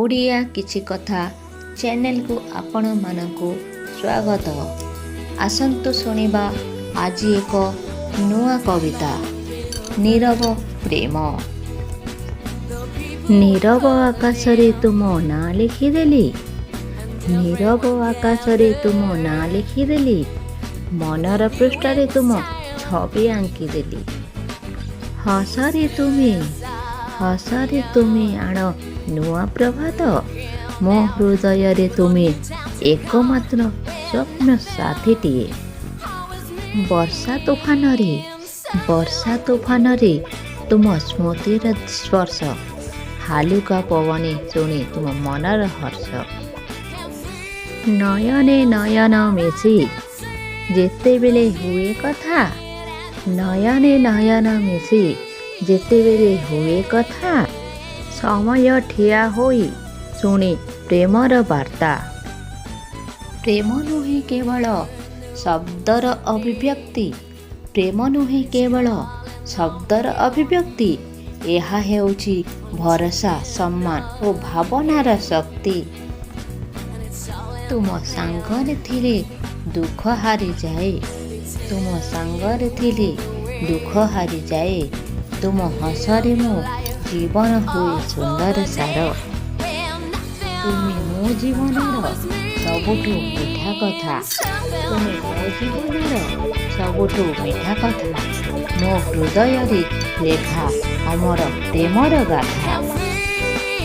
ଓଡ଼ିଆ କିଛି କଥା ଚ୍ୟାନେଲକୁ ଆପଣମାନଙ୍କୁ ସ୍ୱାଗତ। ଆସନ୍ତୁ ଶୁଣିବା ଆଜି ଏକ ନୂଆ କବିତା, ନୀରବ ପ୍ରେମ। ନୀରବ ଆକାଶରେ ତୁମ ନାଁ ଲେଖିଦେଲି, ନୀରବ ଆକାଶରେ ତୁମ ନାଁ ଲେଖିଦେଲି, ମନର ପୃଷ୍ଠାରେ ତୁମ ଛବି ଆଙ୍କିଦେଲି। ହସରେ ତୁମେ, ହସରେ ତୁମେ ଆଣ ନୂଆ ପ୍ରଭାତ, ମୋ ହୃଦୟରେ ତୁମେ ଏକମାତ୍ର ସ୍ୱପ୍ନ ସାଥୀଟିଏ। ବର୍ଷା ତୋଫାନରେ, ବର୍ଷା ତୋଫାନରେ ତୁମ ସ୍ମୃତିର ସ୍ପର୍ଶ, ହାଲୁକା ପବନେ ଶୁଣେ ତୁମ ମନର ହର୍ଷ। ନୟନେ ନୟନ ମିଶି ଯେତେବେଳେ ହୁଏ କଥା, ନୟନେ ନୟନ ମିଶି ଯେତେବେଳେ ହୁଏ କଥା, ସମୟ ଠିଆ ହୋଇ ଶୁଣେ ପ୍ରେମର ବାର୍ତ୍ତା। ପ୍ରେମ ନୁହେଁ କେବଳ ଶବ୍ଦର ଅଭିବ୍ୟକ୍ତି, ପ୍ରେମ ନୁହେଁ କେବଳ ଶବ୍ଦର ଅଭିବ୍ୟକ୍ତି, ଏହା ହେଉଛି ଭରସା, ସମ୍ମାନ ଓ ଭାବନାର ଶକ୍ତି। ତୁମ ସାଙ୍ଗରେ ଥିଲେ ଦୁଃଖ ହାରିଯାଏ, ତୁମ ସାଙ୍ଗରେ ଥିଲେ ଦୁଃଖ ହାରିଯାଏ, ତୁମ ହସରେ ମୋ ଜୀବନ ହୁଏ ସୁନ୍ଦର ସାର। ତୁମେ ମୋ ଜୀବନର ସବୁଠୁ ମିଠା କଥା, ତୁମେ ମୋ ଜୀବନର ସବୁଠୁ ମିଠା କଥା, ମୋ ହୃଦୟରେ ଲେଖା ଅମର ପ୍ରେମର ଗାଥା।